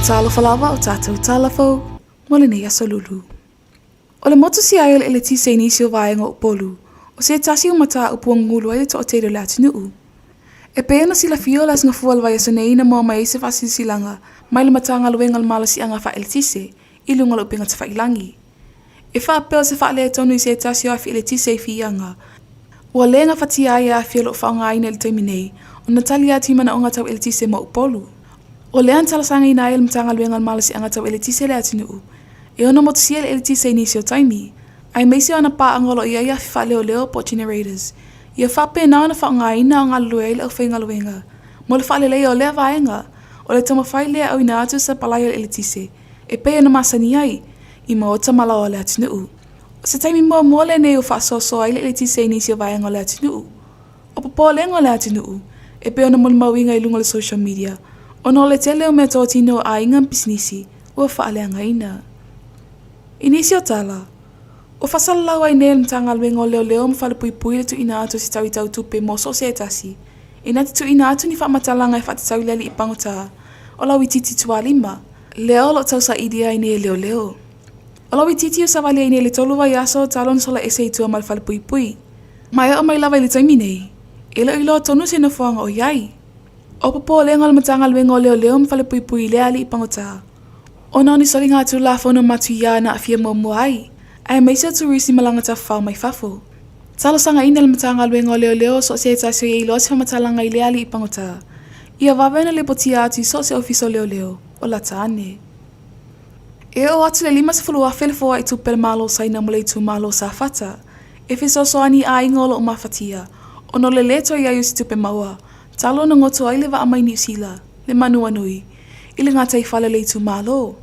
Talofa lava o tātou tala fou mo lenei aso lulu. O le motusia ai o le eletise i nisi o vaega o Upolu, o se tasi o mataupu ua gugulu ai le toatele o le atunuu. E pei ona silafia o le Aso Gafua o le vaiaso nei na maua mai ai se faasilasilaga mai le Matagaluega o le Malosiaga Faaeletise i luga o le upega tafailagi. E faapea o se faaletonu i se tasi o afi eletise i Fiaga, ua le gafatia ai e afi o lo o faaaogaina i le taimi nei ona tali atu i manaoga tau eletise mo Upolu. O lea na talosagaina ai e le Matagaluega o le Malosiaga Tau Eletise le atunuu e ono motusia le eletise i nisi o taimi, aemaise o ana paaga o lo o i ai afi faaleoleo po o generators, ia faapena ona faaaogaina a o galulue ai le aufaigaluega mo le faaleleia o lea vaega o le taumafai lea e auina atu le sapalai o le eletise e pei ona masani ai i maota ma laoa o le atunuu. O se taimi muamua lenei ua faasoasoa ai le eletise i nisi o vaega o le atunuu. O popolega o le atunuu, e pei ona molimauina i luga o le social media, ona o le tele o meatotino a aiga ma pisinisi ua faaleagaina. I nisi o tala, ua faasalalau ai nei e le Matagaluega o Leoleo ma Falepuipui le tuuina atu o se tauitau tupe mo so o se tasi, ina te tuuina atu ni faamatalaga e faatatau i le alii pagota o Lauitiiti Tualima, lea o lo o tausaili ai nei e leoleo. O Lauitiiti ua savali ai nei i le tolu vaiaso talu ona sola ese i tua ma le falepuipui. Ma e oo mai lava i le taimi nei, e le o iloa tonu se nofoaga o i ai. O popolega o le Matagaluega o Leoleo ma Falepuipui i lea alii pagota, ona o ni soliga Tulafono matuia na aafia muamua ai, aemaise o turisi malaga tafafao mai fafo. Talosagaina le Matagaluega o Leoleo so o se tasi o i ai loa se faamatalaga i lea alii pagota, ia vave ona lipotia atu i so o se ofisa o leoleo o lata ane. E oo atu le 50,000 le foai tupe a le Malo o Saina mo le itumalo o Safata e fesoasoani i aiga o lo o mafatia ona o le lē toe i ai o se tupe maua talu ona goto ai le vaa mai Niu Sila, le Manuanui, i le gataifale o le itumalo.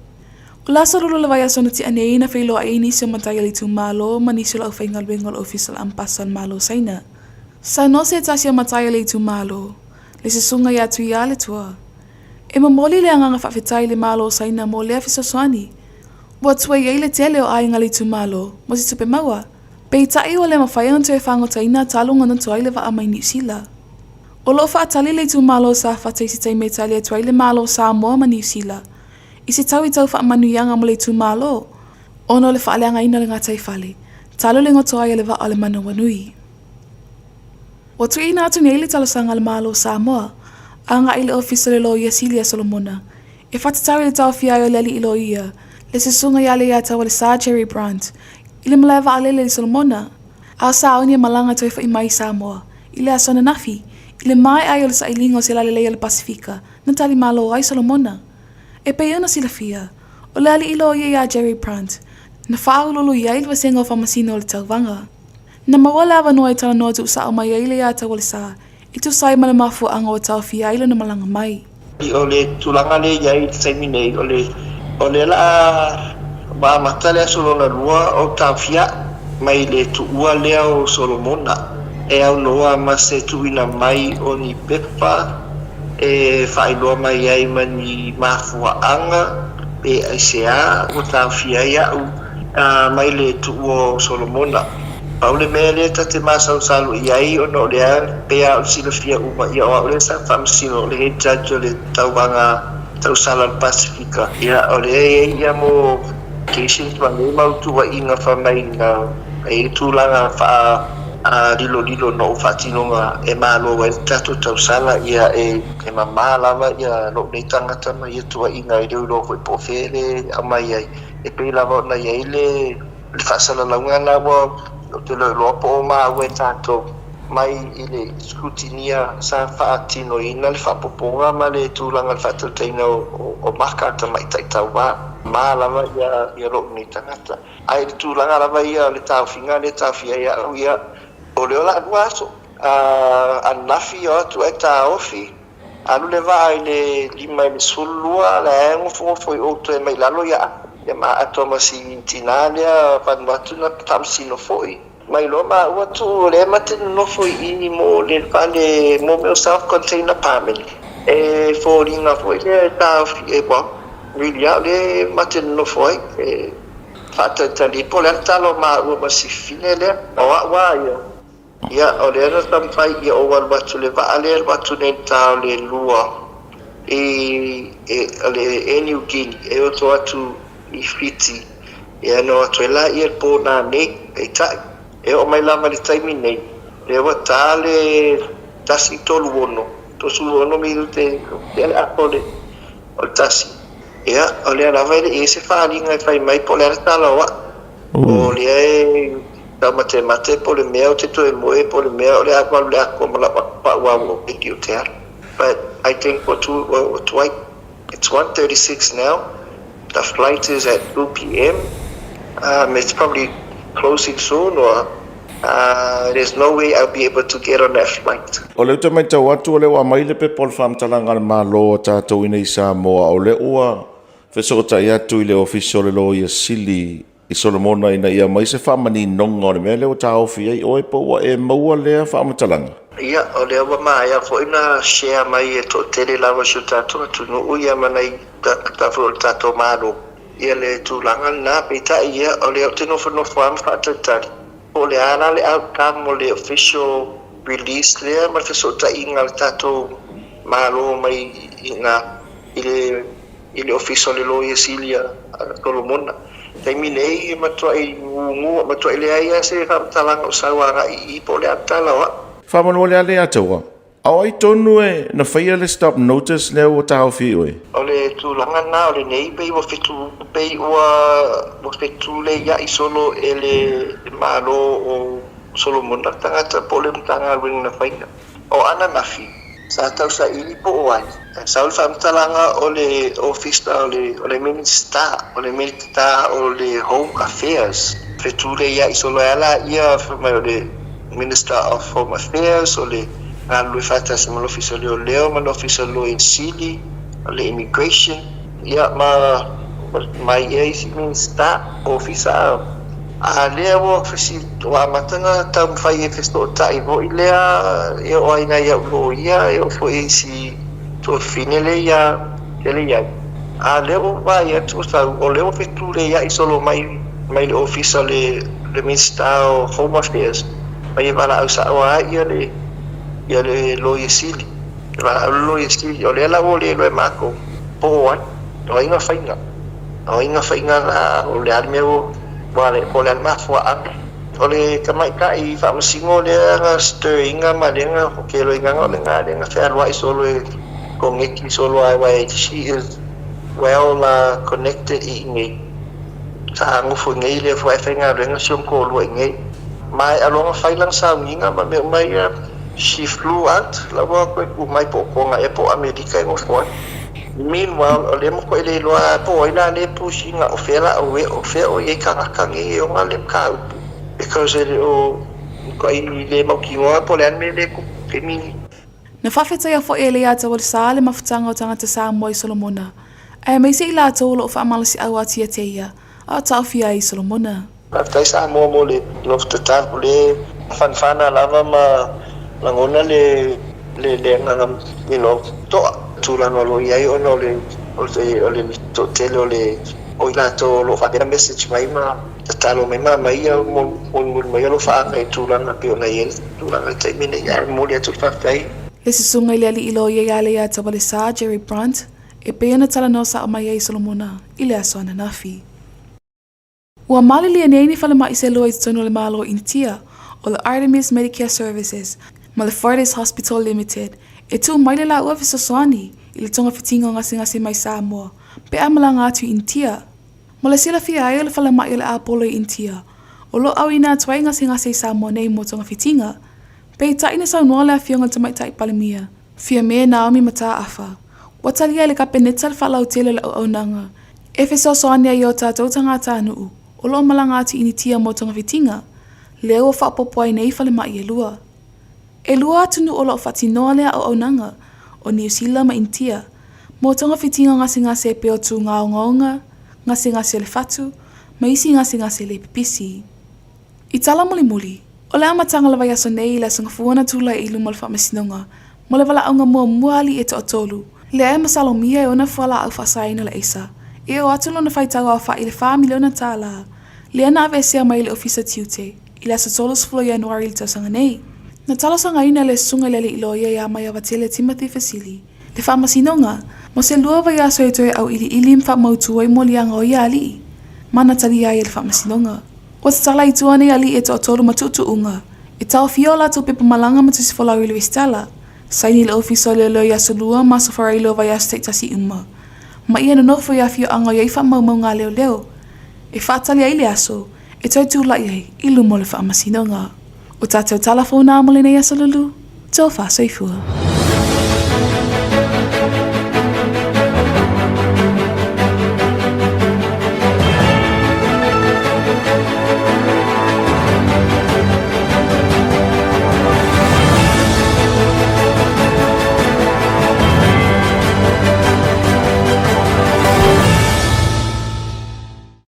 O le aso lua o le vaiaso na tea nei na feiloai ai nisi o matai a le itumalo ma nisi o le aufaigaluega o le Ofisa o le Ambasa o le Malo o Saina. Saunoa se tasi o matai a le itumalo, le Susuga ia Tuialetoa, E momoli le agaga faafetai i le Malo o Saina mo lea fesoasoani. Ua tuai ai le tele o aiga a le itumalo mo se tupe maua, peitai ua le mafai ona toe fagotaina talu ona noto ai le vaa mai Niu Sila. O lo o faatali le itumalo o Safata i se taimi e tali atu ai le Malo o Samoa ma Niu Sila i se tau i tau faamanuiaga mo le itumalo ona o le faaleagaina o le gataifale talu le goto ai o le vaa o le Manawanui. Ua tuuina atu nei le talosaga a le Malo o Samoa agai i le Ofisa o le Loia Sili a Solomona e faatatau i le taofia ai o le alii loia, le Susuga ia Leiataua Lesa Jerry Brandt, i le malae vaalele i Solomona, a o sauni e malaga toe foi mai i Samoa i le aso ananafi, i le maea ai o le sailiga o se lalelei o le Pasefika na tali malo ai Solomona. E pei ona silafia, o le alii loia ia Jerry Brandt na faauluulu i ai le vasega o Faamasino o le Tauvaga. Na maua le avanoa e talanoa tuusao mai ai le iā Taualesa e tusa ai ma le mafuaaga ua taofia ai lona malaga mai. O le tulaga lea e i ai i le taimi nei, o le o lea la a amata le aso lona lua o taofia mai le tuua lea o Solomona e aunoa ma se tuuina mai o ni pepa e faailoa mai ai ma ni mafuaaga pe aisea ua taofia ai a'u mai le tuua o Solomona. Pau le mea lea ta te masalosalo i ai ona o lea pei lava o le silafia uma ia o au lea sa faamasino o le head judge o le tauvaga tausala o le Pasifika. Ia o lea e i ai ia mo cases ma nei mau tuuaiga fai mai na e i ai tulaga faa lilolilo na ou faatinoga e malo ai le tatou tausala ia e mama lava ia lou nei tagata ma ia tuuaiga e le o iloa foi po o fea le aumai ai. E pei lava ona i ai le faasalalauga lena ua ou te le iloa po o maua e tatou mai i le scrutineer sa faatinoina le faaopoopoga ma le tulaga o le faatautaiga o maka a tamaitai tauva ma lava ia lou nei tagata. Ae i le tulaga lava ia o le taofiga lea e taofia ai au ia, o lea o le a lua aso ananafi o atu ae taofi Alu le vaa i le 5 i le 12, la e nofonofo i o toe mai lalo ia ia ma atoa ma si tina lea Vanuatu na faamasino foi. Mai loa maua tuu o lea ma te nonofo i i mo le fale mo mea o self contained apartment e foliga foi lea e taofi e well really a o lea ma te nonofo ai e faatalitali po o le a le tala o maua ma si fine lea o a'u a ia. Ia, o lea na taumafai ia ou alu atu le vaa lea e alu atu nei i le ta o le lua. i o le Air Niugini e oto atu i Fiti, ia na o atu ai la ia le pō nanei, peitai, e oo mai lava i le taimi nei, lea ua ta le tasi tolu ono, 36 minute tea le ato o le o le tasi, ia, o lea lava e le i i ai se faaaliga e fai mai po o le a le tala o au. O lea e taumatemate po o le mea ou te toe moe po o le mea o le a alu le atoa ma lau faaauau o peki o te alu. But I think ua tu, ua tuai. It's 1:36 now, the flight is at 2 pm, it's probably closing soon or there's no way I'll be able to get on that flight. O lea ou te matau atu o lea ua aumai le pepa o le faamatalaga a le Malo a tatou i inei i Samoa, o lea ua fesootai atu i le Ofisa o le Loia Sili i Solomona ina ia aumai se faamaninoga o le mea lea ua taofi ai oe po ua e maua lea faamatalaga. Ia, o lea ua maea foi ona share mai e toatele lava o si o tatou atunuu ia ma nai tagata foi o le tatou Malo ia le tulaga lena. Peitai ia, o lea ou te nofonofo lava ma faatalitali po o le a la le outcome o le official release lea ma le fesootaiga a le tatou Malo mai i ina i le i le Ofisa o le Loia Sili a Solomona. Taimi nei e matuai gugu, e matuai leai lava se faamatalaga o sau agai i i po o le a le tala o au. Faamolemole lava ia taua, a o ai tonu e na faia le stop notice lea ua taofi ai oe? O le tulaga lena o lenei pei ua fetu, pei ua ua fetuleia'i solo e le Malo o Solomona le tagata po o le Matagaluega na faia. O ananafi, sa tausaili po o ai. Sau le faamatalaga o le Ofisa o le o le Minisita, o le Minisita o le Home Affairs, fetuleia'i solo ai lava laia fai mai o le Minister of Home Affairs, o le galulue faatasi ma le Ofisa o Leoleo ma le Ofisa o le Loia Sili, o le Immigration, ia ma ma ia isi Minisita, Ofisa. A lea ua fesili, ua amata ona taumafai e fesootai foi lea e oo ai nai au loia, e oo foi i isi tuafafine lea ia lea i ai. A lea ua vaai atu ua sau, o lea ua fetuleia'i solo mai mai le ofisa o le le Minisita o Home Affairs, mai e valaau sa'o lava ia le ia le Loia Sili. E valaau le Loia Sili, o lea la ua le iloa e matou po o ai, o ai na faina. O ai na faina la, o le a le mea ua, po o le a le mafuaaga. O le tamaitai faamasino lea na stir ina ma lea na hokeloina o lena lea na fealuai solo e koneti solo a aua she is well connected i inei. Sa nofo i nei lea foi ae faigaluega si ona toalua i nei. Maea loa ona fai lana sauniga ma mea uma ia, she flew out la ua toe tu mai po o Toga ea po o Amerika e nofo ai. Meanwhile, o lea matuai le iloa po o ai la lea e push ina o fea la o o fea o i ai tagata nei e ona le mataupu because e le o matuai le mautinoa po o le a le mea lea e tupu i le taimi lenei. Na faafetaia foi e Leiataualesa le mafutaga o tagata Samoa i Solomona, aemaise i latou o lo o faamalosiau atiatia ia, a o taofia ai i Solomona. Faafetai Samoa mo le nofo tatalo le fanafana lava ma lagona le le le agaga you know toa tulaga o lo o i ai ona o le o le o le toatele o le o i latou o lo o faapea message mai ma tatalo mai ma aumai ia molimoli mai alofaaga i tulaga pei ona i ai le tulaga i le taimi nei ae momoli atu le faafetai. Le susuga i le alii loia ia Leiataualesa, Jerry Brunt, e pei ona talanoa sao mai ai Solomona i le aso ananafi. Ua malilie nei ni falemai se lua i totonu o le Malo o Initia, o le Artemis Medicare Services ma le Fortis Hospital Limited, e tuu mai le laua fesoasoani i le togafitiga o gasegase mai Samoa pe a malaga atu i Initia. Mo le silafia ai o le falemai o le Apollo i Initia, o lo o auina atu ai gasegase i Samoa nei mo togafitiga. Peitai na saunoa le Afioga i le Tamaitai Palemia, Fiame Naomi Mataafa, ua talia e le Kapeneta le faalautele o le auaunaga e fesoasoani ai i o tatou tagatanuu o lo o malaga atu i Initia mo togafitiga, lea ua faaopoopo ai nei falemai e lua. E lua atunuu o lo o faatinoa lea auaunaga, o Niu Sila ma Initia, mo togafitiga gasegase e pei o tūgaogaoga, gasegase o le fatu, ma isi gasegase le pipisi. I tala mulimuli, o le amataga o le vaiaso nei i le Aso Gafua na tulai i luma o le Faamasinoga mo le valaauga muamua a alii e toatolu, lea e masalomia e ona fualaau faasaina o le aisa, e oo atu lona faitau aofai i le $4 miliona, lea na aveesea mai e le Ofisa Tiute i le aso 30 o Ianuari i le tausaga nei. Na talosagaina e le Susuga i le Alii Loia ia Maiavatele Timothy Fesili. Le Faamasinoga, mo se lua vaiaso e toe auiliili ma faamautu ai moliaga o ia alii, ma na talia ai e le Faamasinoga. Ua tatala i tua nei alii e toatolu ma tuutuuga, e taofia o latou pepa malaga ma tusi folau i le resitala, saini i le Ofisa o Leoleo i Aso Lua ma Aso Faraile o vaiaso taitasi uma, ma ia nonofo i afioaga o i ai faamaumauga a leoleo, e faatali ai le aso e toe tulai ai i luma o le Faamasinoga. O tatou tala fou na mo lenei aso Lulu. Tofa soifua.